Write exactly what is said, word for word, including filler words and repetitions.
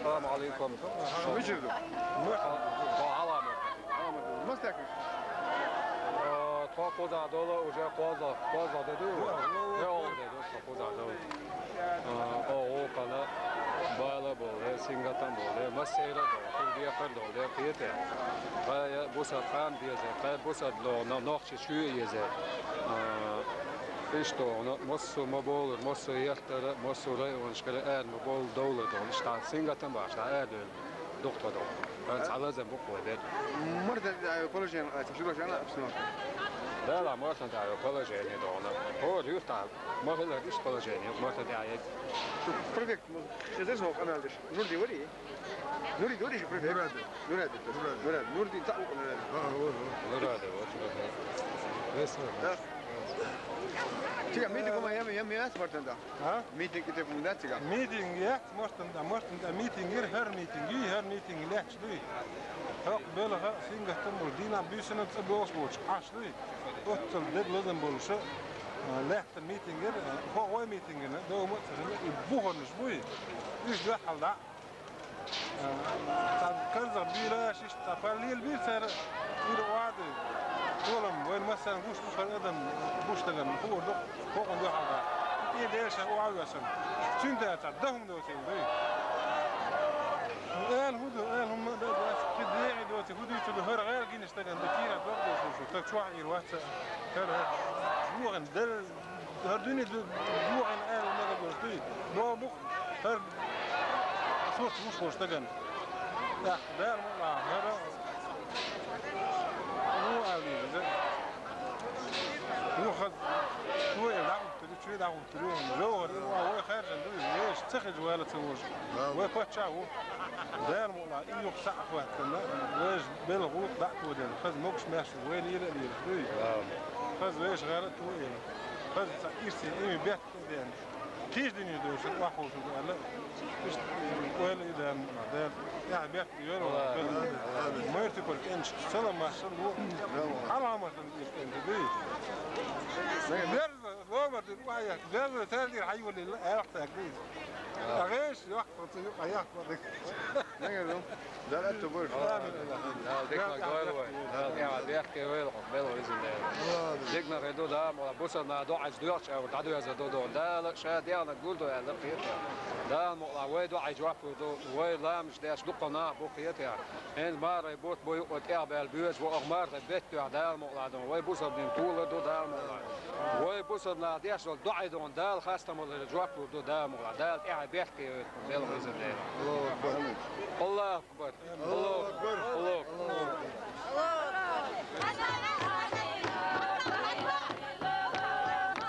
Салам алейкум. Мичара ду? Тхо Ӏаламат. Ӏаламат. Мастер. Э, тхо кхузахь долу уже кхозлагӀа, кхозлагӀа де ду? Де олу де ду, тхо кхузахь долу. Э, о, вукхана бала болу, де сингаттам болу, де массеран а долу, хӀун декхар долу, де кхетий. Кхай бусалба хан беза, кхай бусалба ло-, но-, нохча чоь а еза. Э, иштта, но-, массо а ма бовлура, массо а ехтара, массо а районашкара ара ма бовлу довлар долу. Иштта сингаттам бахьаш, ара довлу. Дукха тхо долу. Хан цхьа лазам бу кхо дерг. Мартан тӀехь положение, а, ца шуьга шана обстановка? Дала мартан тӀехь положение долу. ХӀора юьртахь ма хилла иштта положение, мартан тӀехь. Шу префект, м, эзар сан къамел деш. Нурди вари? Нурди вари шу префект? Нуради. Нуради. Нуради. Нуради. Нурди цхьаъ ву Нуради. А, вот, вот. Нуради, вот, вот. Весь вот. Да. Чига митинг ма ям, ям, ям, мартан тӀехь. А? Митинг и те фунда цигахь. Митинг яц мартан тӀехь, мартан тӀехь митинг яра, хӀара митинг ю, хӀара митинг лаьтташ дуй. ХӀокху белхан сингаттам болу дийнахь буьйсанна цӀа бохуш болчу Ӏаш дуй. Оццул дерг лазам болуш, а, лаьтта митинг яра, а, хӀо гӀой митинг яра, дов ма ца хилла, и бухарнаш буй. Уьш дуьххьал дӀа. Цхьа карзах бийла, шиш цхьа паллийла бийла цара, ира охьа а дуй. Толам, вайн массарна гуш бу хӀара адам, гуш дагана, хуур ду, хӀокхунна дуьхьал да. И Делан ша охьа а весан. Цуьнан да цхьа дан хӀума доцийла дуй. Ала хӀун ду, ала хӀума а дан дац, кхин дехьа доций, хӀун дуьйцур ду, хӀара гӀала гинарш дагана, ду кийра дог доцуш, стаг чохь ира вац а. ХӀара, хӀара. Бохана, дерриг ХӀара дуьне ду-, дохийна аьлла мегар долуш дуй? Боху бу-кх хӀара сурт гуш волуш дагана. ТӀаккха Дала мукъалахь хӀара ву аьлла иза. Ву хаза, чоь дӀахӀуттур ю, чоь дӀахӀуттур ю. ЖовхӀар ю, вай хаьржина дуй, вешан ца хилча вала ца вожу. Вай паччахь ву. Дала мукъалахь, и юха схьа а хӀоьттина, вешан белхан гӀуллакх дӀа а тодина, хаза могуш-маьрша вайна ира а лелаш дуй. Хаза вешан гӀара а тоийна. Хаза цхьа ирсе, эми бетта а деана. Кхийчу динийн дешар охьаховшалла аьлла, иштта ойла и Дала мукъалахь, Дала тӀаьхьа бехке йойла вайн. Мартан тӀехь кӀенташка салам маршалла ло. Хьаламатан тӀехь кӀентий дуй. Берза, ломар дина охьаехка, берза цара тӀера хьайолийла, аьлла цаьрга дуй. Ткъа гӀеша йоккху ца юкъа яхка. Дала аьтту бу. Дала дика ма дойла вай. Дала тӀаьхьа бехке вайла хьо, белхан иза Дела. Дика ма хир ду, Дала мукъалахь, бусалба наха доӀанаш доьхуш а, дӀадоьзна ду ду. Дала ша дегӀнарг гур ду аьлла кхетий. Дала мукъалахь, вай доӀанна жоп лур ду, вай ламазаш деш дуккха нах бу кхетий. ХӀинца мархий бутт бу юкъа тӀехбаьлла боьжа, вай оха мархий бетта тоьхна Дала мукъалахь ду. Вай бусалба дин толур ду Дала мукъалахь. Вай бусалба наха деш долу доӀа ду, Дала хастам лур, жоп лур ду Дала мукъалахь. Дала тӀаьхьа бехке вайла, белхан иза Дела. Аллаху акбар. Аллаху акбар. Аллаху акбар.